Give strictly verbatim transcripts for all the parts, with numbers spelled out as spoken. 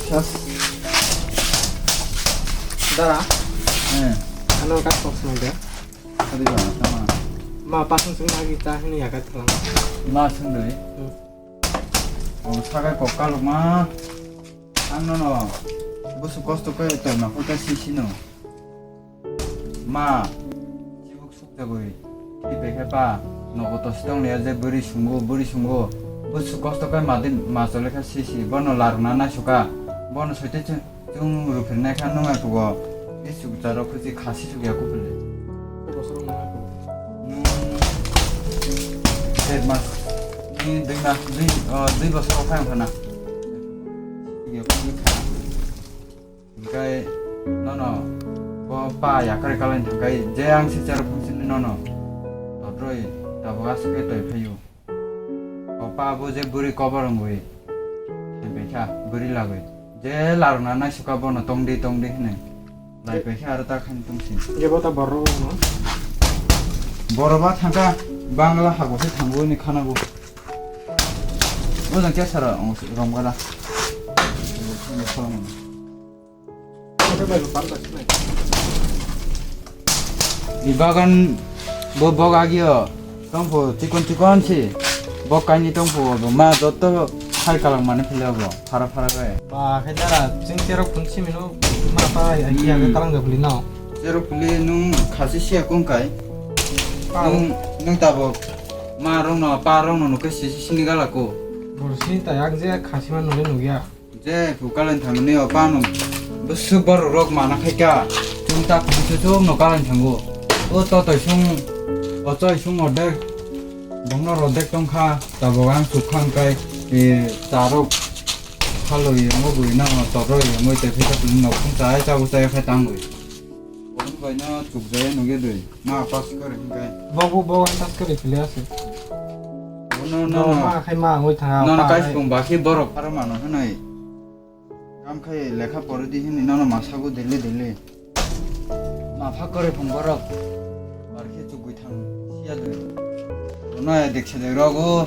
Sas. Dara. Eh. Ano kat kok sumai de. Tadi ba, tama. Ma pasang sung lagi ta hini ya kat kalang. Ma sung doi. Hmm. Oh, sagai kok kaluk ma. Ang no no. Busu kosto kai to na kok si si no. Ma, chibuk sukjagwi thwi bai khe ba, nogo tosi tong liya je bwrwi sungo, bwrwi sungo. Busu kosto khe ma din ma chole khe si si, bono larwkna naisuka. Bono soite chwng, chwng rwphirnai kha nwng ai kugo. Bisi chukjaro khusi khasi sukya kuphile. Bosor wng nai kugo. Nwng der mas, ni dui mas, dui, o, dui bosor o phai wngkha na. Sukya kuphile kha. Hinkhe nono bo pa yakarwi kalaini thangkai je ang se cherok phungsini nono totroi tabuk aswk khe toi phaio. O pa bo je bwrwi kobo rwngwi thaipaikha bwrwi lagwi je larwkna naisuka bono tongdi tongdi hwnwi laipaikha aro ta khani tongsi. Je bo ta borok rok no? Borok ba thangkha Bangla hago se thango hwnwi khanago. O jang khe sara romgala. Ni bagan bo bok agio tongpho chikon chikon si bok kaini tongpho bo ma joto hai kalang mani phile bo phara phara bai. Ba khe dara chwng cherok phun simi no ma pa ai ai kiya Hmm. kalang de phuli no. Cherok phuli nung khasi siya kung kai. Pa. Nung nung tabok ma rong no pa rong no nukhe sisi sini gala ko. Bor sini ta yak je khasi ma nule nugya. Je, ku kalen thangni o pano. Bwswk borok rok mana khaika. Chwng ta kusu chwng no kalen thango. O to to sung, o choi sung o dek. Bongno ro dek tongkha. Tabok ang sukha hwnkhe, e, charok. Khaloi yango bui nang o toro yango te phika tuni nok phung chai chabu chai khai tangoi. Borok bai no chukjaya nugya dui. Ma pass kore hinkai. Bogu bogu pass kore phile ase. No, no, no. Ma khai ma ngoi thanga. No, no, pa kai hai. Sung ba khe borok pharo mano hinoi. Kam khai lekha pore di hini no, no, ma sago dele dele. Ma pha kore phung borok. Bar khe chugui thang siya dui. No, ya dekse dui rogo.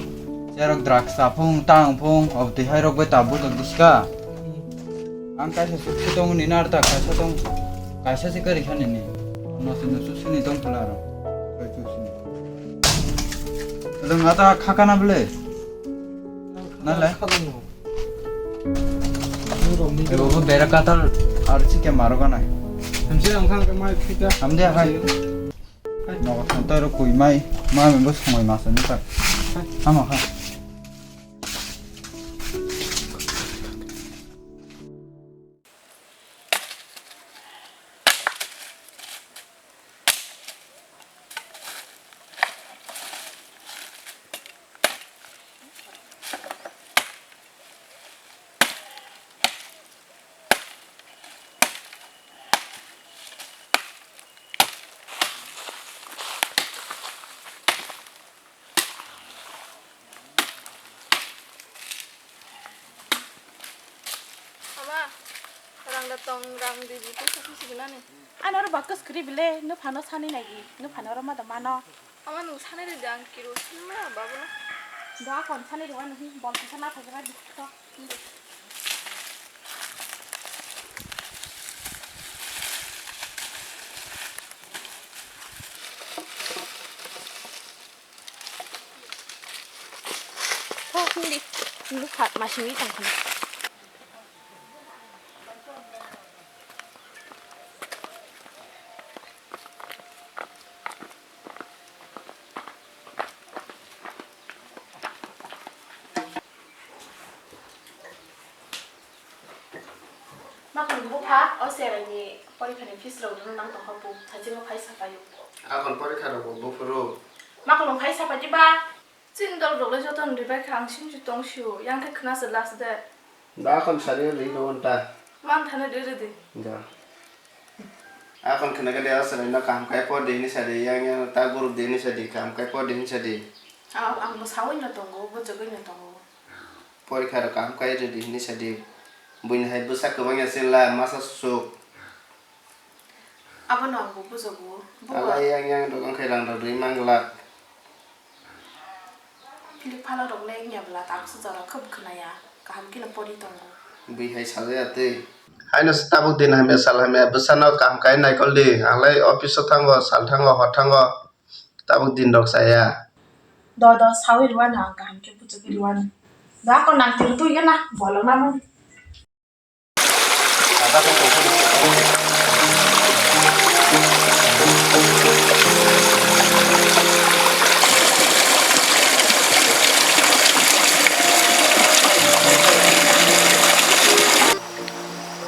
Cherok drugs ta phung, tang phung, ob twi hai rok bai ta budok diska. Ang kaisa sukse tong ni nar ta kaisa tong, kaisa se kari khani ni. No se no sukse ni tong phala ro. Kai sukse ni. Dong ata khakana bele. Na le. Ebo bo bera katal ar chike maro ganai. Hamse ang khang mai khita. Hamde hai. Nogo thang tei rok kui mai, ma mung bo songoi masa ni tak. Hai. Hamo kha. Ama, rang da tong, rang di, di, di, di, di, di, nani. Ano oro ba kwskwrwi bile, no phano sani nai di, no phano oro ma da mano. Ama nwng sanai rwdi ang kirosin ma babono. Ba kon sanai rwani hi bol kisa na thajak di to. Thok hindi. Hindi khat masing itang khana. Makung bupha, o cheraini porikha ni fees rok nang tongkha bu, sachimo phai sapaio. Akon porikha rok bo buphuru. Makung phai sapai di ba. Chini dol rok le joto ni bai kha ang sim si tong sio, yang khe khna se last date. Da kon sari ri ro ta. Man thane ri ri di. Ja. Akon khna ga de asra no kam kai por de ni sari yang yang ta group de ni sari kam kai por de ni sari. Aw, ang bo sawi no tongo, bo jogoi no tongo. Porikha ro kam kai ri di ni sari. Buini hai bwsa kwbang ya sila masa suk. Abono ang bo bujogo. Bo ala yang yang rok wngkhe rang rok rwi manglak. Philip phala rok le wngya bwla tang se jora khub khwnaya, kaham khe no pori tongo. Bui hai sajaya tei. Haino se tabuk din hamya sal hamya bwsano kaham khe naikol di. Anglai office o thango, sal thango, hor thango. Tabuk din rok chaya. Do do sawi rwano ang kaham khe buchugwi rwano. Da ko nang tiri twi gana bolong nang.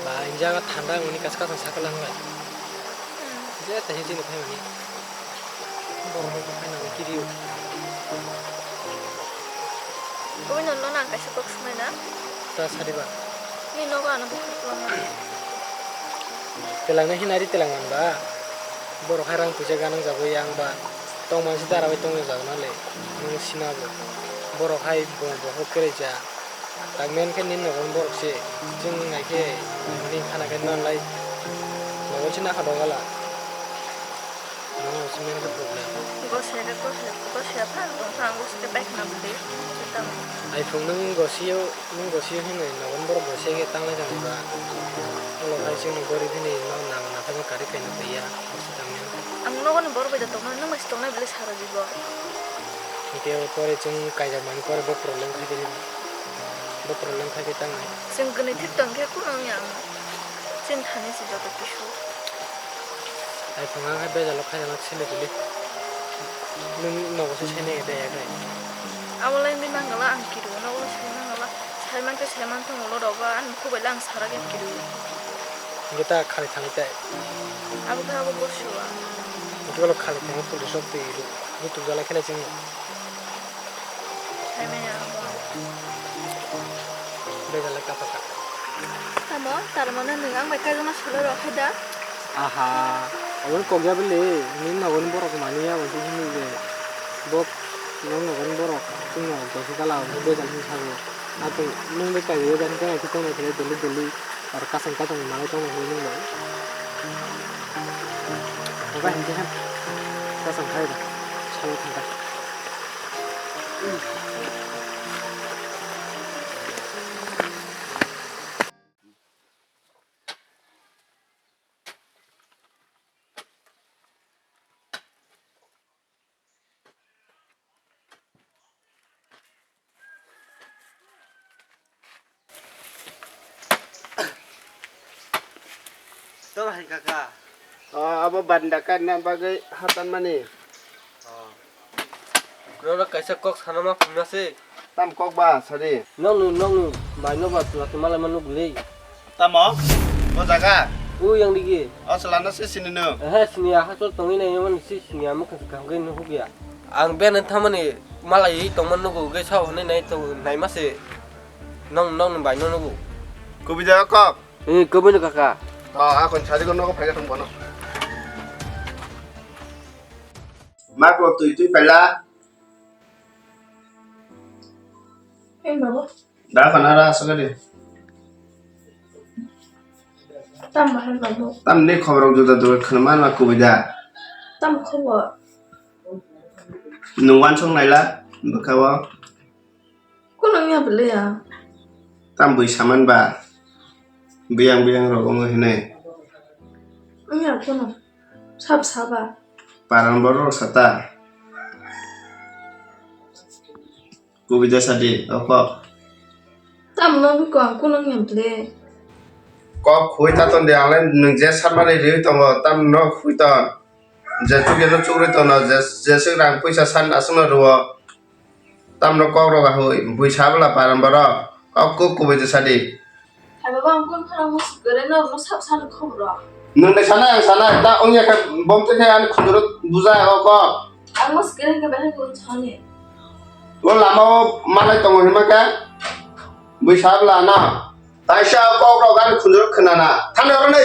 Ba, injaga thanda wngmani kasa kasa sakala wngbai. Je tahi chini phaimani. Borok rok phai nang kiri o. Kubui no lono ang kaisa kok swngwi na. Ta sadi ba. Ni nogo ano bukhuk kwlangma. Telangna hinari telang man ba. Borok hai rang puisa ganang jagwi yang ba. Tong mansi dara bai tong jago na le. Nung sina bo. Borok hai bo bo hok kere ja. Tangmen khe nini nogon borok se, chwng nai khe nini khana khe nanlai nogo se nakha dogala. Nogo se main khe problem. Gosya khe gosya, gosya phan tong kha, ang gosya khe paikha na bwlwi. Ai phung nwng gosio, nwng gosio hinwi nogon borok gosya khe tanglai jani ba. Ulo hai chwngno gori bini no nang naphai ma kari kaino twiya. Ang nogo ni borok bai da tongmani, nwng bai se tongnai bwlwi sa rw di bo. Hingke pore chwng kaijak mani pore bo problem khai khe, bo problem khai khe tangnai. Chwng gwnwi thik tong khe kuno wngya ang. Chini thani se joto kisu. Ai phunga khe bejalo khaijak sele bili. Nwng nogo se sene de ya khai. Amo lai wngwi mangala ang kiru nogo se mangala. Saiman khe saiman thang ulo rogo ani mukhu bai le ang sara khe kiru. Hingke ta khali thangwi tai. Abo khe abo bosuwa. Hingke ulo khali thangwi police rok twi ru-, rutuk jala khe lai chwngno. Saimanya abo. Bejal le kapha kapha. Tamo, tar mane nwng ang bai kaijakma salo rok hai da? Aha, obo kok ya bele, nini nogo ni borok mani ya bo hinui je. Bo nini nogo ni borok chwngno gosi kala bo bejal hin sago. Ato nwng bai kaijakya jani kaya khe tongma khe deli deli. Aro kasam kasam ni manwi tongma hinwi nwng bai. Aba hinkhe ha kasam khai da. Salo thangkha. Tamo hai kaka? O, abo banda kaina bagwi hatan mani. O. Nokno kaisa kok sana ma phunna se. Tam kok ba sadi. Nokni, nokni bai no ba chwla twi malai ma nugli. Tamo? O jaga? O yang digi. O chwla no se sini no? Ehe, sini ya, ha chol tongwi nai mani se sini ya, mukha se kaham khe nuhuk ya. Ang bene thamani malai tongma nugo, ge sao hwnwi nai to, naima se. Nong, nong ni bai no nugo. Kubui da kok? Eh, kubui no kaka. To, a kon sadi ko nogo phai ka thong bono. Ma ko tui tui paila. Hey, babu. Da kana ra asagadi. Tam bahar babu. Tam ne khobor juda juda khna man ma kubui da. Tam khobor. Nwng wansok naila bwkha o. Kuno wngya bwlwi ya. Tam bui saman ba. Biyang biyang rok wngwi hinwi. Wngya kuno. Sab saba. Paran borok rok sata. Kubui da sadi o kok. Tam no biko ang kuno wngya bwlwi. Kok khui ta ton de ang le nwng je samani riwi tongo tam no khui ton. Je chukya no chukrwi tono, je, jeswk rang puisa san aswkno rwo. Tamno kok rok ahoi, bui sabla paran borok. Kok kuk kubui de sadi. Hai baba, ang kun phano musi kwrwi no, no sab sani khobor. Nwng de sanai, ang sanai, ta wngya khe bom te khe ani khunjuro buja o kok. Ang musi kwrwi khe bahai kun sani. O lama o malai tongo hima khe. Bui sabla na. Taisa kok rok ani khunjuro khwnana. Thani oro ni.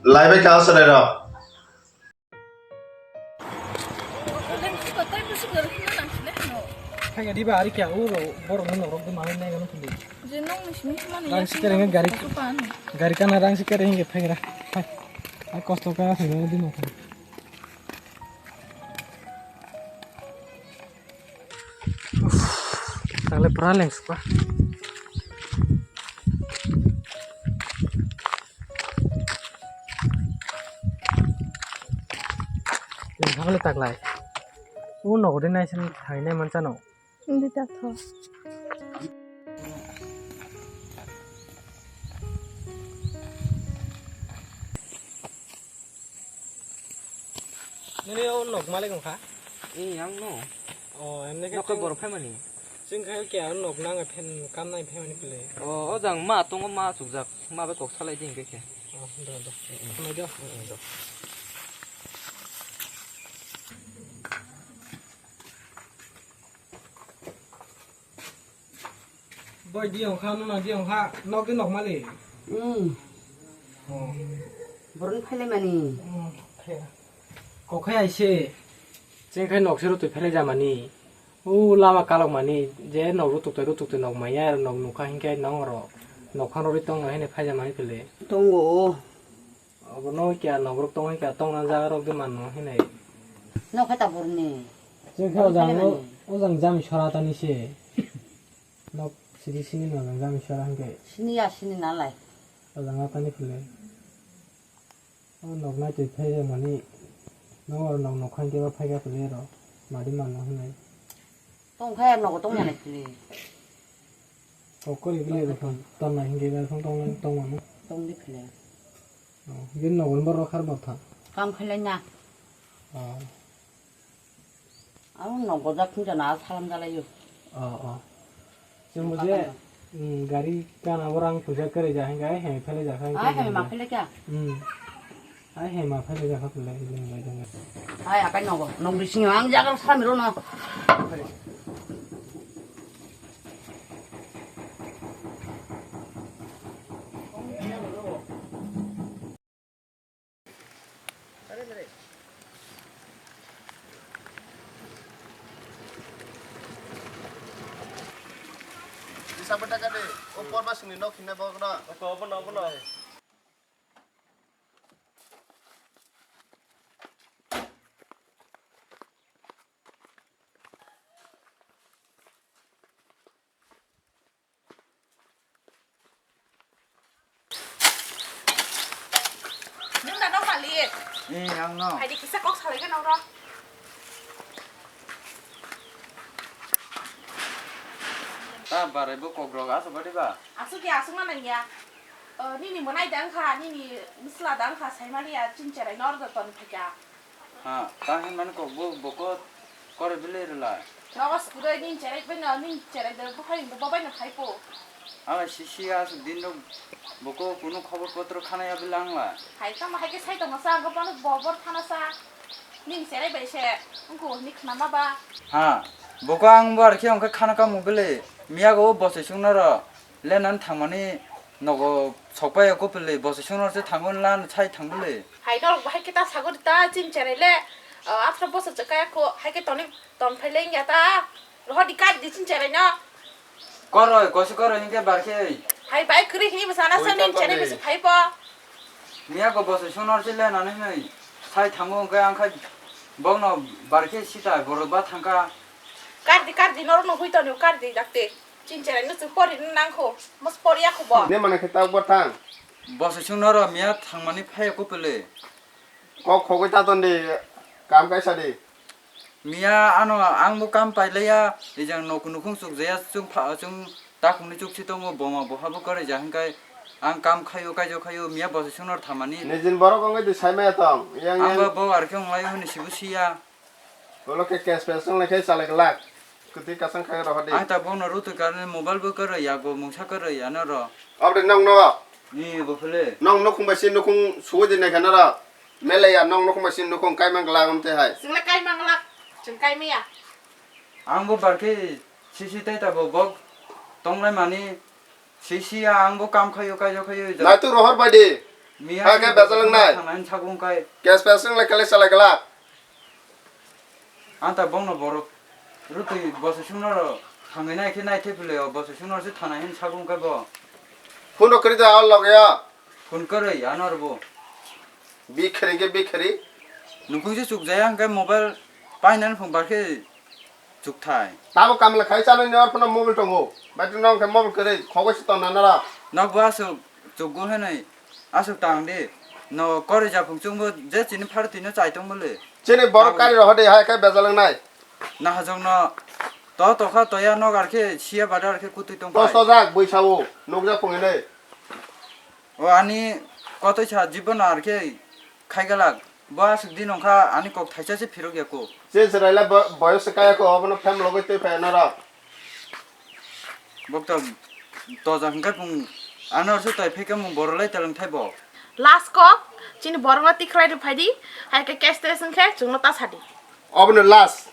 Lai bai kha o chwrai rok. Phaiga diba ari kya uro borok no norok de malai nai gano thuli. Je nong ni simi mani. Rang sikar hinga gari. Gari kana rang sikar hinga phaigra. Phai. Ai kosto ka hinga di ma phai. Tagle pura lengsukha. Lengkha bole taklai. O nogo de naisin thainai manchano. Hindi ta tho. Nini o nok malik wngkha? Ee, ang no. O, emne khe nok khe chwng, borok phaimani. Chwng khe khe ang nok nang phen kam nai phaimani phle. O, o jang ma tongo, ma chukjak. Ma bai kok salai di hinkhe khe. O, do, do. Hambai do. Mm, mm, do. Boi, di wngkha, nuna di wngkha, nok di nok mali. Hmm. Oh. Borok phailaimani. Hmm, khe. Kok khai aise. Cheng khai nok sero twi phelai jamani. O lama kalok mani, je nok rutuk twi rutuk twi nok maya, nok nukha hinkhe nong oro. Nok phang rwi tong no hene phai jamani pele. Tongo. Obo no kya nok rok tong kya tong na jaga rok de man no hinai. Nok khe ta borni. Cheng khe o jang o, o jang jami sora tani se. Nok sidi sini no jang jami sora hingke. Sini ya sini nalai. O jang atani phile. O nok nai twi phai mani. No o nok nok khan ke ba phai ga phile ro. Madi man no hinai. Tong khe nok tong ya nai phile. Kokori phile ro ton na hingke ga tong tong tong mano. Tong di phile. Oh, bini nogo ni borok rok har botha. Kam khailai na. Oh. Abo nogo jak thung jana salam jalai yo. Oh, oh. Chwng bo je, mm, gari kana borang puja kare ja hingga ai hemi phele ja kha. Ai hemi ma phele kya? Hmm. Ai hemi ma phele ja kha phele. Ai akai nogo, nog bising ang jaga salam ro no. Bisa bertakat deh, oh, por masuk ni nok hina bawa kena. Oke, open, open, open. Nung da nok malik? Eh, ang no. Hai di kisa kok salai ke nok ro. Ta barai bo kok rok asuk badi ba? Asuk ya, asuk na nang ya. Eh, nini monai dang kha, nini misla dang kha, sai mali ya, chin cherai nor da ton phika. Ha, ta hin mani kok bo, bo ko kore bile rila. Nogo skudai nin cherai bai no, nin cherai de bo hai bo bai no khai po. Ala sisi asuk din rok bo ko kunu khobor potro khana ya bile angla. Hai tamo hai ke sai tamo sa, ang ko pano bobor khana sa. Nin cherai bai se, ungko ni khna ma ba. Ha, bo ko ang bo ar khe ongkhe khana kamu bile. Miya go bo se sung noro. Lenan thangmani nogo sokpai ya kopil le, bosoi songno se thango lan sai thango le. Hai norok bahai khe ta sagori ta chin cherai le, ah, athro bosor se kaya kho, hai khe toni ton phai le ya ta. Rohor di kar di chin cherai no. Koroi, kosi koroi hingke bar khe. Hai bai kri hini bwsana se nin cherai bwsai phai po. Miya go bosoi songno se lenani nai sai thango hingke ang khai bokno bar khe sita borok ba thangka. Kar di, kar di, norok no hui toni kar di dakte. Chin cherai no chwng pori no nang kho. Mos pori ya kho bo. Ne mane khe tabuk bo thang. Bosoi songno ro miya thangmani phai ko pele. Kok khogoi ta ton di, kam kaisa di. Miya ano ang bo kam pailaiya, ejang nok nukhung chukjaya, chwng pha, chwng takhungni chukchi tongo, boma boha bo kwrwi ja hwnkhai ang kam khaio, kaijo khaio, miya bosoi songno ro thamani. Nijin borok wngwi di sai maya tong, yang ang yang. Ba bo ar khe wnglaio hwnwi sibo siya. Ulo khe cash pes wng lai khe chalai glak. Kwtwi kasang kha rohor di. Ang ta bono rutwi karwi mobile bo kwrwi ya, bo mungsa kwrwi ya no ro. Aboni nokno? Ni bo phele. Nok nukhung bai si nukhung suwi di nai khe no ro. Mele ya nok nukhung bai si nukhung kai mang glak am te hai. Chwng le kai mang glak. Chwng kai maya. Ang bo bar khe sisi tai ta bo bok tong lai mani. Sisi ya ang bo kam khaio, kaijo khaio. Nai tu rohor bai di. Miya ha khe bejal wng nai. Thangnai sagung kai. Cash pes wng lai khe le chalai glak. Anta bongno borok rutwi bosoi songno thangwi nai khe nai thepilio, bosoi songno se thanai hwn sago wngkha bo. Phone rok kwrwi da o loge o. Phone kwrwi ano rwbo. Bikhri khe bikhri. Nukhung se chukjaya hwnkhe mobile painani phung bar khe chukthai. Tamo kamla khai chano ni orphano mobile tongo. Battery nong khe mobile kwrwi, khogoi se tonna nara. Nokbo aswk chukgo hinwi aswk tang di. No koroi japhung chwngbo je chini phartwi no chai tongmole. Chini borok kari rohode hai khe bejalang nai. Nahajwkno to tokha toya nok arkhe siya bada arkhe kutui tongkhai. Kosto jak bui sao, nukjak phunginai. O ani kotoi sa jibono arkhe khaigalak. Bo aswk din wngkha ani kok thaisa se phirok ya ko. Je chwraila bo-, boyos se kaya ko, obono phem logoi twi phai nara. Bokta toja hwnkhe phung ano se toi phai khe mung borolai teleng thai bo. Last kok, chini borokno tikhlai rw phai di, hai khe cash tes wngkhe chwngno ta sa di. Obono last.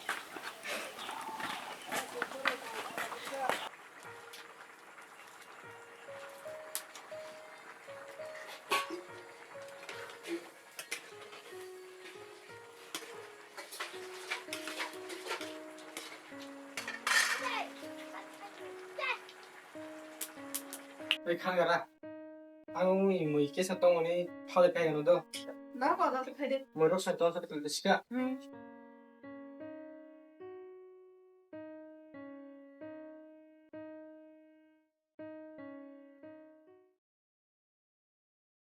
Oi khangara. Ang wngwi mui kesa tongmani phale khaigano do. Na pa da khai de. Mui rok sai tong sa khaide sika. Hmm.